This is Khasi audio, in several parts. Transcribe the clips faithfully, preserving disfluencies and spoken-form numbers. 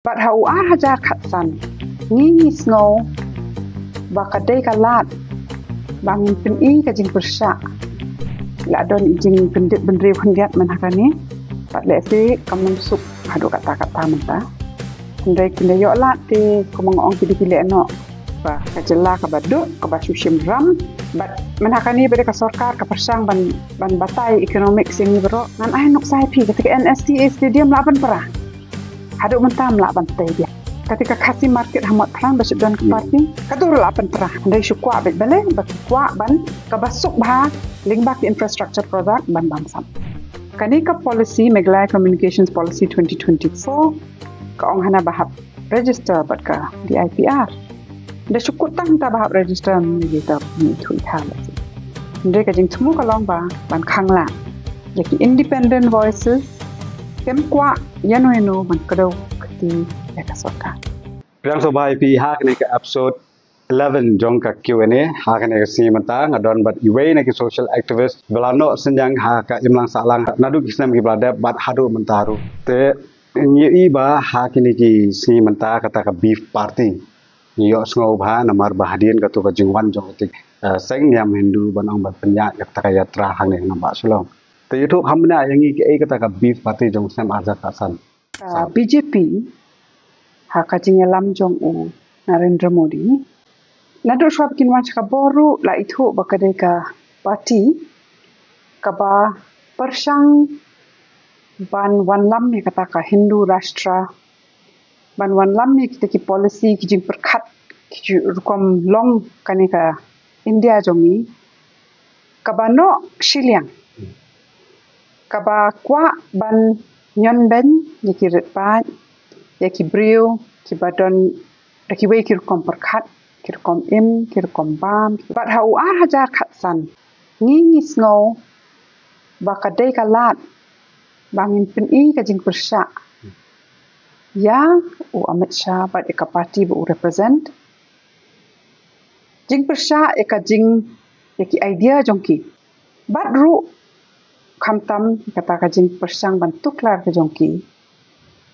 Bad ha u ar hajar khatsan, ngi ngi sngew ba ka dei ka lad ba ngin pyni ka jingpyrshah. La don i jingpyndit bynriew khyndiat man ha kane. Bad lehse kam nym suk haduh katta katta mynta. Hynrei kin da ïoh lad te kumba nga ong ki dei ki leh noh ba ka jylla kaba duk, kaba shu shim ram. Bad man ha kane ba dei ka sorkar ka pyrshang ban, ban batai economic sha ngi baroh. Ngan ai nuksa ïa phi, kata ka N S D A Stadium lah ban pra. Haduh mynta ym lah ban tei biang. Kata ka Khasi Market ha Motphran ba shu don ka parking, ka dur lah ban pra. Hynrei shu kwah beit balei, ba ki kwah ban kaba suk bha lyngba ki infrastructure project ban bam sam. Kane ka policy, Meghalaya Communications Policy twenty twenty-four, ka ong hana ba hap register bad ka D I P R. Da shu kut tang ta ba hap register, ni ta ni thu i tha la si. Hynrei ka jingthmu ka long ba ban khang la ïa ki independent voices, kem kwah ïano ïano ban kdew kti ïa ka sorkar. Pdiang sngewbha ïa phi ha kane ka episode eleven jong ka Q and A. Ha kane ka sngi mynta nga don bad iwei na ki social activist ba la noh synñiang ha ka imlang sahlang naduh ki snem kiba la dep bad haduh mynta ruh. Te ngi ïohi ba ha kine ki sngi mynta kata ka beef party ngi ïohsngew bha namar ba hadien kato ka jingwan jong kata, eh, seng niam Hindu ban ong ban pynïaid ïa kata ka yatra hangne ha Nongbah Shillong. Te ïathuh kham bniah ïa ngi kaei kata ka beef party jong snem ar hajar khatsan. Ka B J P ha ka jingïalam jong u Narendra Modi, naduh shuwa ba kin wan sha ka bor ruh la ithuh ba ka dei ka party kaba pyrshang ban wanlam ïa kata ka Hindu Rashtra, ban wanlam ïa kita ki policy, ki jingpyrkhat, ki ju-, rukom long kane ka India jong ngi, kaba noh shiliang, kaba kwah ban ñion beiñ ïa ki rit paid, ïa ki briew kiba don da kiwei ki rukom pyrkhat, ki rukom im, ki rukom bam. Bad ha u ar hajar khatsan, ngi ngi sngew ba ka dei ka lad ba ngin pyni ka jingpyrshah ïa u Amit Shah bad ïa ka party ba u represent. Jingpyrshah ïa ka jing, ïa ki idea jong ki. Bad ruh khamtam kata ka jingpyrshang ban tuklar ka jong ki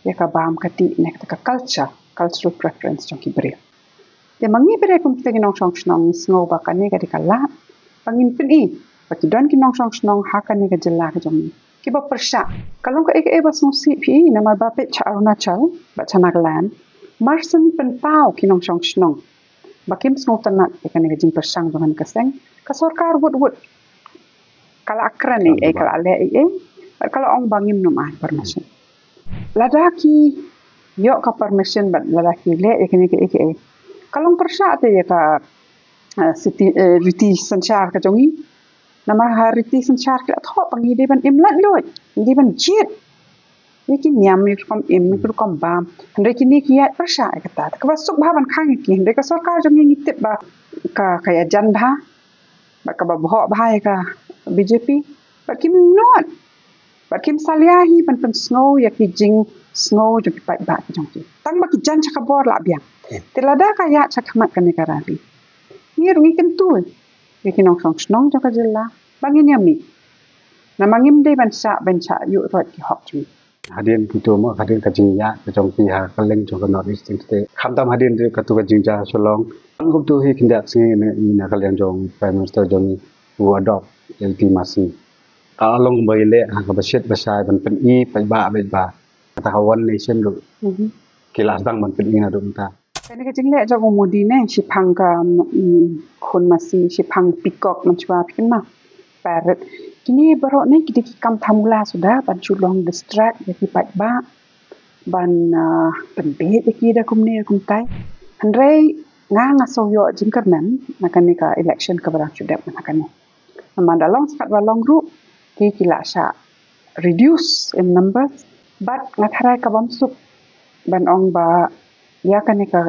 ïa ka bam ka tih ne kata ka culture, cultural preference jong ki briew. Te ma ngi briew kum kita ki nongshong shnong ngi sngew ba kane ka dei ka lad ba ngin pyni ba ki don ki nongshong shnong ha kane ka jylla ka jong ngi kiba pyrshah. Ka long kaei kaei ba sngewsih phi namar ba peit sha Arunachal bad sha Nagaland, mar shen pynpaw ki nongshong shnong ba kim sngewtynnat ïa kane ka jingpyrshang jong kane ka seng, ka sorkar wut wut ka la kren ei ei, ka la leh ei ei, bad ka la ong ba ngim nym ai permission. Lada ki ïoh ka permission bad lada ki leh ïa kine kiei kiei, ka long pyrshah te ïa ka, eh, siti, eh, riti synshar ka jong ngi. Namar ha riti synshar ki la thoh ba ngi dei ban im laitluid, ngi dei ban jied ïa ki niam, ïa ki rukom im, ïa ki rukom bam. Hynrei kine ki ïaid pyrshah ïa kata. Te kaba suk bha ban khang ïa ki. Hynrei ka sorkar jong ngi ngi tip ba ka, ka ïajan bha bad kaba bhoh bha ïa ka B J P. Bad kim nud, bad kim salia hi ban pynsngew ïa ki jingsngew jong ki paidbah ki jong ki. Tang ba ki jan sha ka bor la biang. Te lada ka ïaid sha khmat kane ka rally, ngi ruh ngi kyntu ïa ki nongshong shnong jong ka jylla ba ngin ïa mih. Namar ngim dei ban shah, ban shah ïuh roit ki hok jong ngi. Hadien kito mo, hadien ka jingïaid ka jong ki ha kylleng jong ka North East State. Khamtam hadien de kato ka jingjia Shillong. Tang kumto hi khyndiat sngi ne i na ka liang jong Prime Minister jong ngi u adopt L T Masi. Ka long ba i leh ha kaba shit ba shai ban pyni paidbah, paidbah kata ka One Nation ruh ki la sdang ban pyni naduh mynta. Kane ka jingleh jong u Modi ne, shiphang ka, mm, khun masi, shiphang peacock, mynshuwa phi kynmaw, parrot. Kine baroh ne ki dei ki kam thamula suda ban shu long distract ïa ki paidbah, ban, ah, pynbeit ïa ki da kumne da kumtai. Hynrei nga nga sngew ïoh jingkyrmen na kane ka election kaba dang shu dep mynta kane. Namar da long skat ba long ruh ki, ki la shah reduce in numbers. Bad nga tharai ka bym suk ban ong ba ïa kane ka,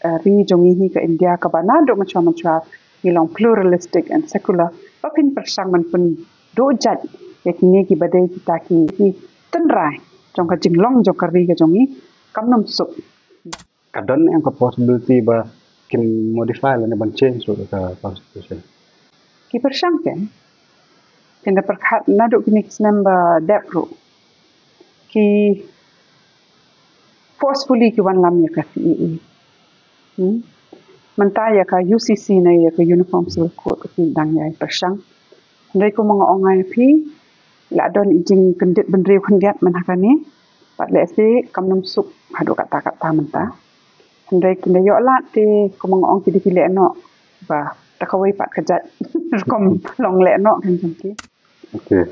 eh, ri jong ngi hi ka India kaba naduh mynshuwa mynshuwa ngi long pluralistic and secular, ba phin pyrshang ban pynduh jait ïa kine kiba dei kita ki, ki tynrai jong ka jinglong jong ka ri ka jong ngi. Kam nym suk. Ka don em ka possibility ba kin modify lane ban change ruh ka constitution? Ki pyrshang ken, kin da pyrkhat naduh kine ki snem ba dep ruh. Ki forcefully ki wanlam ïa ka C A A. Hmm? Mynta ïa ka U C C ne ïa ka Uniform Civil Code ka ki dang ïai pyrshang. Hynrei kumba nga ong ïa phi, la don i jingkyndit bynriew khyndiat mynta ha kane. Bad lehse kam nym suk haduh katta katta mynta. Hynrei ki da ïoh lad te kumba nga ong ki dei ki leh noh ba da kawei pat ka jait rukom long leh noh kan jong ki. Okay.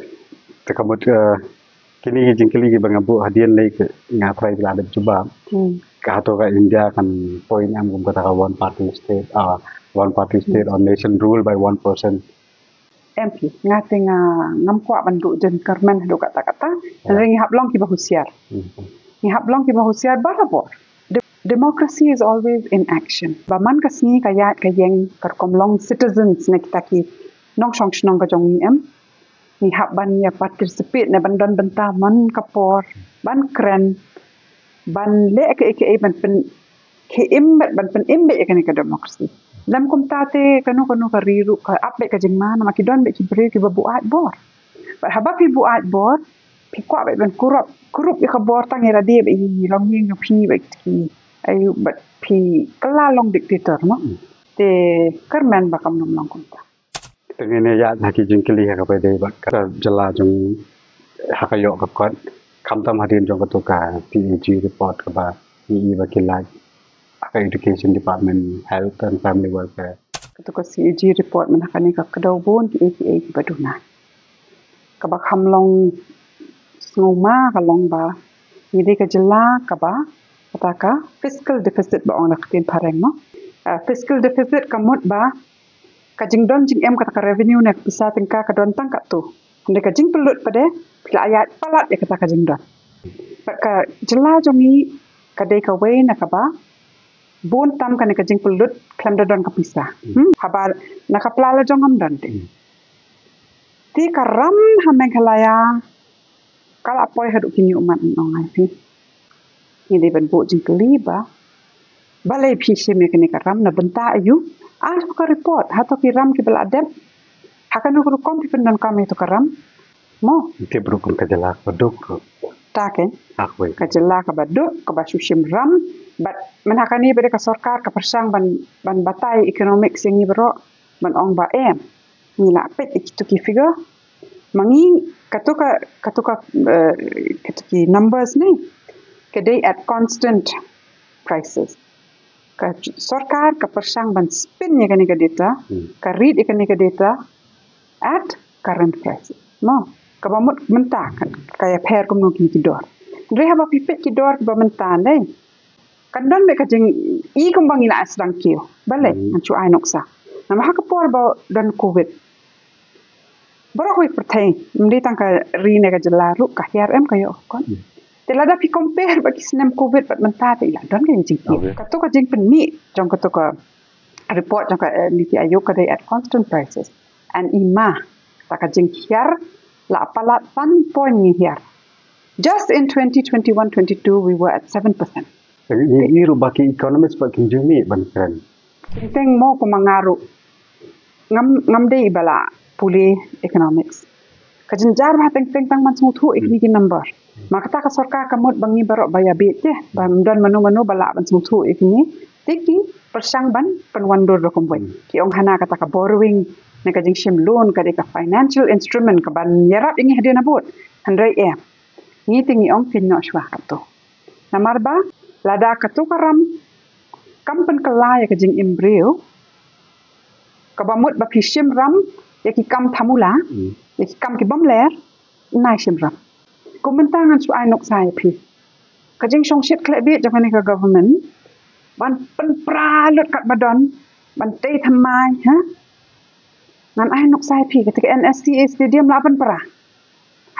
Te ka mut, eh, kine ki jingkylli kiba nga buh hadien lei ki nga try ba la dep jubab. Hmm. Ka hato ka India kan poi ne em kum kata ka one party state, ah, one party state or nation rule by one person. Em phi, nga te nga ngam kwah ban duh jingkyrmen haduh katta katta. Hynrei ngi hap long kiba husiar. Hmm. Ngi hap long kiba husiar barabor. De- democracy is always in action. Ba man ka sngi ka ïaid ka ïeng ka rukom long citizens ne kita ki nongshong shnong ka jong ngi em. Ngi hap ban ïa participate ne ban don bynta man ka por ban kren, ban leh kaei kaei ban pyn- ki im bad ban pynim bad ïa kane ka democracy. Lem kumta te kano kano ka ri ruh ka ap bad ka jingma namar ki don bad ki briew kiba buaid bor. Bad haba phi buaid bor, phi kwah bad ban kurup, kurup ïa ka bor tang ïa lade bad ïa long ïing jong phi bad ki. Ayu bad phi kylla long dictator mo. Te kyrmen ba kam long kumta. Te ngin ïa ïaid ha ki jingkylli ha kaba dei bad ka jylla jong ngi ha ka ïoh ka kot. Khamtam hadien jong kato ka P A G report kaba ngi i ba ki lait ha ka Education Department, Health and Family Welfare. Kato ka C A G report mynta kane ka kdew bun kiei kiei kiba duna. Kaba kham long sngewma ka long ba ngi dei ka jylla kaba kata ka fiscal deficit ba ong da ka ktien phareng mo. Ah, fiscal deficit ka mut ba ka jingdon jingem kata ka revenue ne ka pisa tyngka ka don tang katto. Hynrei ka jingpynlut pat de phi la ïaid palat ïa kata ka jingdon. Bad ka jylla jong ngi ka dei kawei na kaba bun tam kane ka jingpynlut khlem da don ka pisa. Hmm? Haba na ka pla la jong ngam don te. Hmm. Te ka ram ha Meghalaya ka la poi haduh kine ummat, ngan ong ïa phi. Ngi dei ban buh jingkylli ba balei phi shim ïa kane ka ram na bynta aïu? Ar ka report hato ki ram kiba la dep. Ha kano ka rukom phi pyndonkam ïa to ka ram? Mo. Tip ruh kum ka jylla kaba duk ruh. Ta ke. Ka jylla kaba duk kaba shu shim ram. Bad mynta kane ba dei ka sorkar ka pyrshang ban ban batai economic ïa ngi baroh ban ong ba em ngi la peit ïa kito ki figure. Ma ngi kato ka kato ka eh, kato ki numbers ne ka dei at constant prices. Ka sorkar ka pyrshang ban spin ïa kane ka data, hmm, ka read ïa kane ka data at current prices. Mo, kaba mut mynta ka ïapher kumno kine ki dor. Hynrei haba phi peit ki dor kiba mynta ne kan don bad ka jing i kumba ngi la sdang kiew. Balei, hmm, ngan shu ai nuksa. Namar ha ka por ba don covid baroh kawei ka pyrthei, ym dei tang ka ri ne ka jylla ruh, ka hiar em ka ïoh ka kot. Hmm. Te lada phi compare bad ki snem covid bad mynta te i la don ka jingkiew. Okay. Kato ka jingpynmih jong kato ka report jong ka eh, NITI Aayog ka dei at constant prices. And i ma ta ka jinghiar la palat san point ngi hiar. Just in twenty twenty-one twenty-two we were at seven percent. Ngi i ruh ba ki economist ba kin jong ngi ban kren. Teng teng mo kumba nga ruh ngam ngam dei ba la pule economics. Ka jynjar ba teng teng tang ban sngewthuh ïa kine ki number. Ma kata ka sorkar ka mut ba ngi baroh ba ïa bit te ba don mano mano ba la ban sngewthuh ïa kine. Te ki pyrshang ban pynwandur rukom wei. Ki ong hana kata ka borrowing ne ka jingshim loan ka dei ka financial instrument ka ban ïarap ïa ngi hadien habud. Hynrei em ngi te ngi ong kin noh shuwa kato. Namar ba lada kato ka ram kam pynkylla ïa ka jingim briew kaba mut ba phi shim ram ïa ki kam thamula, hmm, ïa ki kam ki bym ler, nai shim ram. Kum mynta ngan shu ai nuksa ïa phi. Ka jingshongshit khleh bit jong kane ka government ban pynpra lut katba don ban tei thymmai ha. Ngan ai nuksa ïa phi kata ka N S C A stadium la pynpra.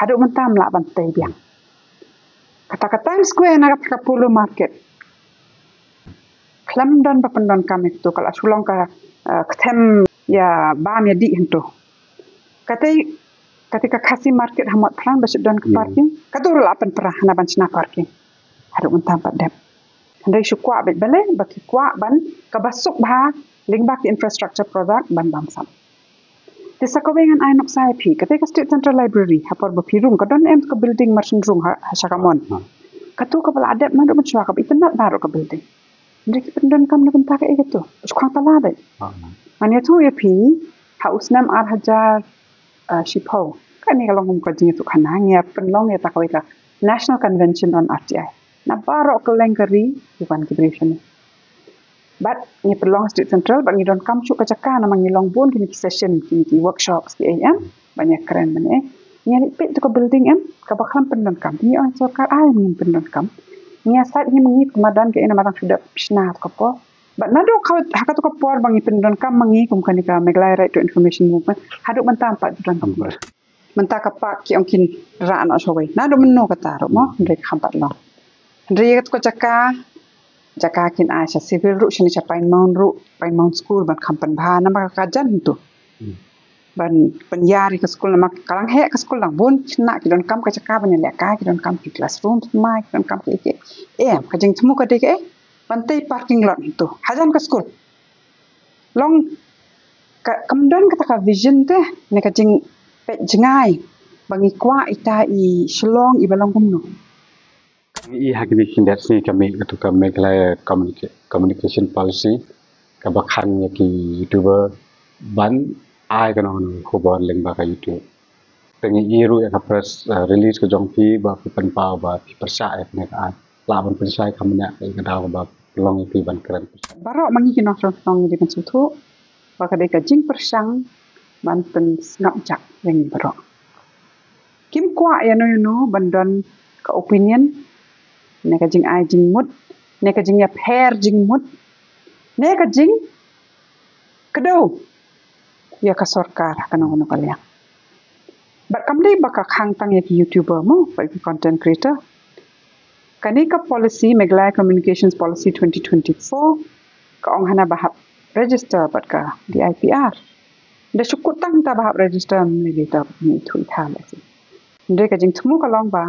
Haduh mynta ym lah ban tei biang. Kata ka Times Square na kata ka Polo Market khlem don ba pyndonkam ïa kato, ka la shu long ka eh, kthem ïa bam ïa dih hangto. Kata kata ka Khasi Market ha Motphran ba shu don ka parking, kato ruh la pynpra hana ban shna parking. Haduh mynta pat dep. Hynrei shu kwah bad balei ba ki kwah ban kaba suk bha lyngba ki infrastructure project ban bam sap. Te sa kawei ngan ai nuksa ïa phi, kata ka State Central Library ha por ba phi rung ka don em ka building mar shu rung ha, ha Shakamon. Katu kaba la dep naduh mynshuwa kaba itynnad baroh ka building. Hynrei ki pyndonkam na bynta kaei katu? Shu khang tala beit. Ngan ïathuh ïa phi, ha u snem ar hajar shiphew, kane ka long kum ka jingïathuh khana, ngi ïa pynlong ïa kata kawei ka National Convention on R T I. Na baroh kylleng ka ri ki wan ki briew shane. Bad ngi pynlong State Central bad ngi donkam shuh ka jaka namar ngi long bun kine ki session, kine ki workshops, ki A M, ban ïa kren ban ïa. Ngi ïa leit peit tu ka building em, kaba khlem pyndonkam. Ngi ong sorkar ai ngim pyndonkam. Ngi ïa sait ngi mangit ka madan ka ina madan shu dep shna tu ka por. Bad naduh ka ha katu ka por ba ngi pyndonkam ma ngi kum kane ka Meghalaya Right to Information Movement, haduh mynta em pat pyndonkam. Mynta ka park ki ong kin rah noh shawei. Naduh mynno kata ruh mo, hynrei kham pat long. Hynrei ïa katu ka jaka, jaka kin ai sha civil ruh, shane sha Pine Mount ruh, Pine Mount School ban kham pynbha namar ka jan tu. Ban pynïar ïa ka skul namar ka dang heh ka skul dang bun, khynnah ki donkam ka jaka ban ïalehkai, ki donkam ki classroom thymmai, ki donkam ki ki. Em, ka jingthmu ka dei kaei? Ban tei parking lot tu. Hajan ka skul. Long ka, kam don kata ka vision te, ne ka jingpeit jngai ba ngi kwah ita i Shillong iba long kumno. Ngi i ha kine ki khyndiat sngi ka mih katu ka Meghalaya Communica-, Communication Policy kaba khang ïa ki YouTuber ban ai kano kano ka khubor lyngba ka YouTube. Te ngi i ruh ïa ka press, uh, release ka jong phi ba phi pynpaw ba phi pyrshah ïa kane ka aiñ. Lah ban pynshai kham bniah ïa ka daw kaba long ïa phi ban kren. Baroh ma ngi ki nongshong shnong ngi dei ban sngewthuh ba ka dei ka jingpyrshang ban pynsngap jak ïa ngi baroh. Kim kwah ïano ïano ban don ka opinion, ne ka jingai jingmut, ne ka jingïapher jingmut, ne ka jingkdew ïa ka sorkar ha kano kano ka liang. Bad kam dei ba ka khang tang ïa ki YouTuber mo, ba ki content creator. Kane ka policy, Meghalaya Communications Policy twenty twenty-four, ka ong hana ba hap register bad ka D I P R. Da shu kut tang ta ba hap register, mynta ba ngi ithuh itha leh si. Hynrei ka jingthmu ka long ba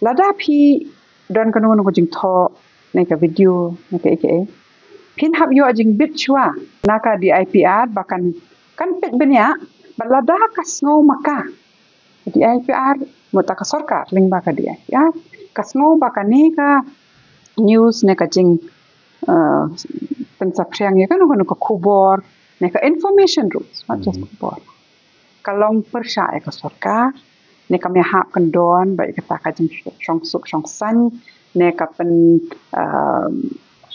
lada phi don kano kano ka jingthoh, ne ka video, ne kaei kaei, phin hap ïoh jingbit shuwa na ka D I P R ba kan, kan peit bniah, ba lada ka sngew ma ka D I P R, mut ka sorkar lyngba ka D I P R, ka sngew ba kane ka news ne ka jing, uh, pynsaphriang ïa kano kano ka khubor, ne ka information ruh, not just khubor, ka long pyrshah ïa ka sorkar, ne kam ïahap kyndon bad ïa kata ka jingshong suk shong saiñ, ne ka pyn, um,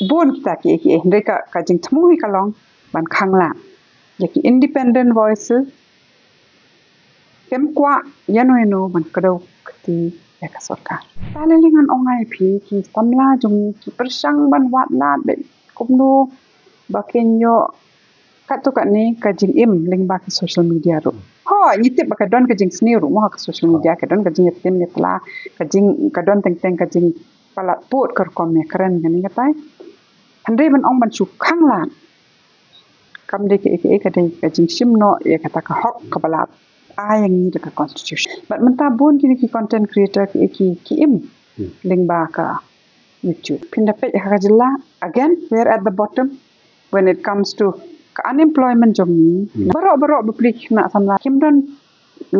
bun kita ki, ki, hynrei ka, ka jingthmu hi ka long ban khang lah ïa ki independent voices. Kim kwah ïano ïano ban kdew kti ïa ka sorkar. Te lei lei ngan ong ïa phi, ki samla jong ngi ki pyrshang ban wad lad bad kumno ba kin ïoh katto katne ka jingim lyngba ki social media ruh. Hooid, ngi tip ba ka don ka jingsniew ruh mo ha ka social media, ka don ka jingïatim ïatla, ka jing, ka don teng teng ka jingpalat pud ka rukom ïakren kane katai. Hynrei ban ong ban shu khang lad, kam dei kaei kaei, ka dei ka jingshim noh ïa kata ka hok kaba la ai ïa ngi da ka constitution. Bad mynta bun kine ki content creator ki, ki, ki im lyngba ka YouTube. Phin da peit ha ka jylla, again, we're at the bottom when it comes to ka unemployment jong ngi. Baroh baroh bapli ki khynnah samla kim don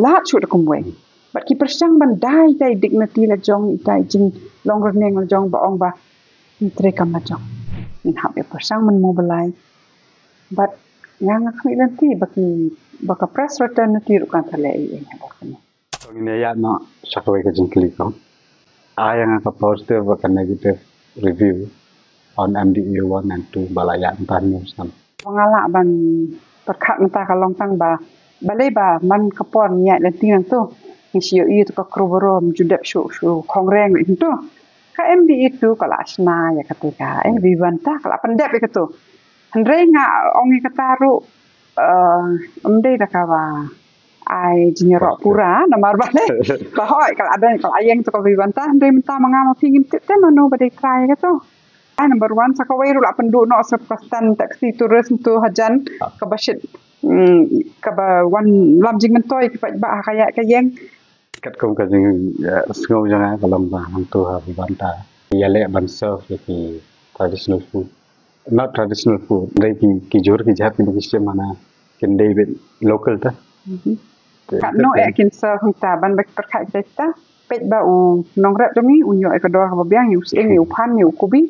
lad shuh da kumwei. Bad ki pyrshang ban dai ita i dignity la jong, ita i jinglong rneng la jong, ba ong ba ngi treikam la jong. Ngin hap ïa pyrshang ban mobilize. Bad nga nga khmih lynti ba ki, ba ka press fraternity ruh kan sa leh ei ei ha kane. To ngin ïa ïaid noh sha kawei ka jingkylli ko. Ai ïa nga ka positive bad ka negative review on M D A one and two ba la ïaid mynta hynñiew snem. Ba nga lah ban pyrkhat mynta ka long tang ba balei ba man ka por ngi ïaid lynti nangto, ngi shu ïohi ïa tu ka kru baro, ym ju dep shu, shu khongreng lei hangto. Ka M D A two ka la shna ïa kata ka, eh, Vivanta ka la pyndep ïa kato. Hynrei nga ong ïa kata ruh, eh, ym dei da kaba ai jingïaroh pura, namar balei ba hooid ka la don, ka la ïeng tu ka Vivanta, hynrei mynta ma nga ma phi ngim tip te mano ba dei trai ïa kato. Ai number one, sa kawei ruh la pynduh noh sa ka stand taxi tourist tu hajan, kaba shit, mm, kaba wan lam jingmyntoi ki paidbah ha ka ïaid ka ïeng. Katkum ka jing, eh, sngew jong nga ka long ba hangto ha Vivanta ïaleh ban serve ïa ki traditional food. Not traditional food. Dei ki, ki jhur ki jhep kiba ki shim hana, kin dei beit local ta. Mhm. Te, katno te, eh kin serve hangta ban ba ki pyrkhat kita kita? peit ba u nongrep jong ngi un ïoh ïa ka dor kaba biang, ïa u sying, ïa u phan, ïa u kubi.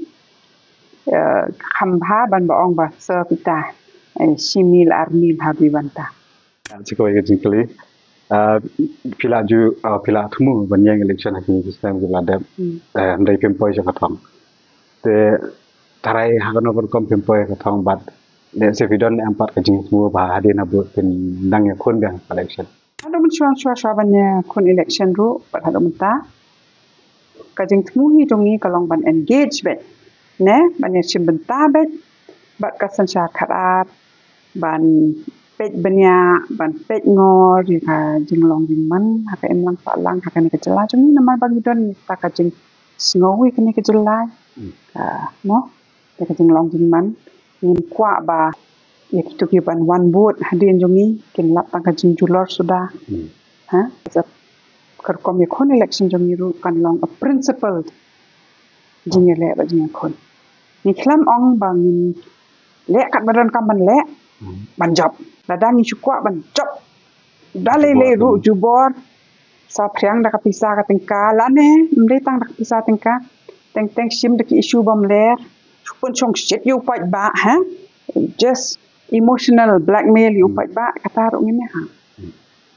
Eh, kham bha ban ba ong ba sir pita, eh, shi mil ar mil ha bri banta. Ah, sa kawei ka jingkylli. Ah, phi la ju, ah, phi la thmu ban ïeng election ha kine ki snem kiba la dep. Hmm. Eh, hynrei phim poi sha ka thong. Te tharai ha kano ka rukom phim poi ka thong bad lehse phi don em pat ka jingthmu ba hadien ba phin dang ïakhun biang election? Haduh mynshuwa, shuwa shuwa ban ïakhun election ruh bad haduh mynta, ka jingthmu hi jong ngi ka long ban engage beit, ne, ban ïashim bynta beit bad ka synshar khadar, ban peit bniah, ban peit ngor ïa ka jinglong jingman ha ka imlang sahlang ha kane ka jylla jong ngi, namar ba ngi don ïa ka jingsngew ïa kane ka jylla. Hmm. Ka, mo, ïa ka jinglong jingman. Ngim kwah ba ïa kito kiban wan vote hadien jong ngi kin lap tang ka jingjulor suda. Hmm. Ha? Ka rukom ïakhun election jong ngi ruh kan long a principled jingïaleh bad jingïakhun. Ngi khlem ong ba ngin leh katba donkam ban leh, hmm, ban jop. Lada ngi shu kwah ban jop da lei lei ruh, jubor, saphriang da ka pisa ka tyngka, lane ym dei tang da ka pisa tyngka, teng teng shim da ki issue bym ler, shu pynshong shit ïa u paidbah, ha? Just emotional blackmail ïa u paidbah, kata ruh ngim ïahap.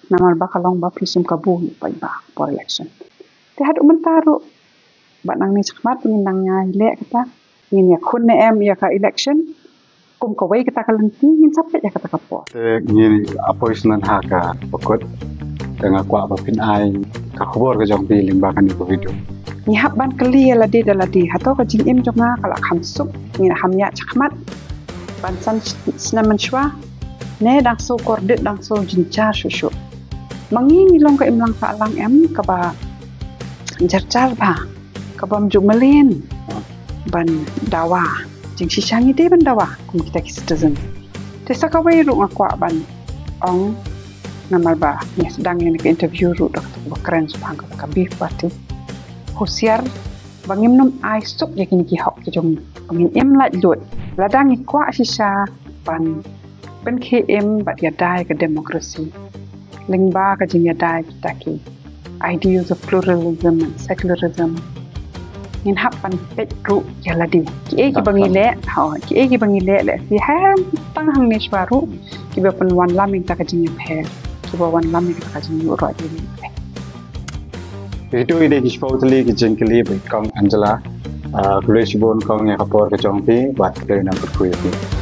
Namar ba ka long ba phi shim kabu ïa u paidbah por election. Te haduh mynta ruh, bad nangne shakhmat ngin nang ïaleh kata, ngin ïakhun ne em ïa ka election, kum kawei kata ka lynti, ngin sa peit ïa kata ka por. Te ngi ap poi shen ha ka bakut, te nga kwah ba phin ai ka khubor ka jong phi lyngba kane ka video. Ngi hap ban kylli ïa lade da lade, hato ka jingim jong nga ka la kham suk, ngi la kham ïaid shakhmat ban san snem mynshuwa, ne dang shu kordit, dang shu jynjar shuh shuh. Ma ngi ngi long ka imlang sahlang em kaba jar jar bha, kabym ju mlien ban dawa. Jingshisha ngi dei ban dawa kum kita ki citizen. Te sa kawei ruh nga kwah ban ong, namar ba ngi sdang ïa ka interview ruh da kata kaba kren shaphang kata ka beef party. Husiar ba ngim nym ai suk ïa kine ki hok ki jong ngi, ba ngin im laitluid. Lada ngi kwah shisha ban pynkhie im bad ïada ïa ka democracy lyngba ka jingïada ïa kita ki ideals of pluralism and secularism, ngin hap ban peit ruh ïa lade. Kiei kiba ngi leh, ha, kiei kiba ngi leh, lehse ha tang hangne shuwa ruh, kiba pynwanlam ïa kita ka jingïapher, kiba wanlam ïa kita ka jingïuhroh ïa lade. Kito ki dei ki shiphew tylli ki jingkylli bad i Kong Angela. Ah, khublei shibun Kong ïa ka por ka jong phi bad khublei na pyrkhat ïa phi.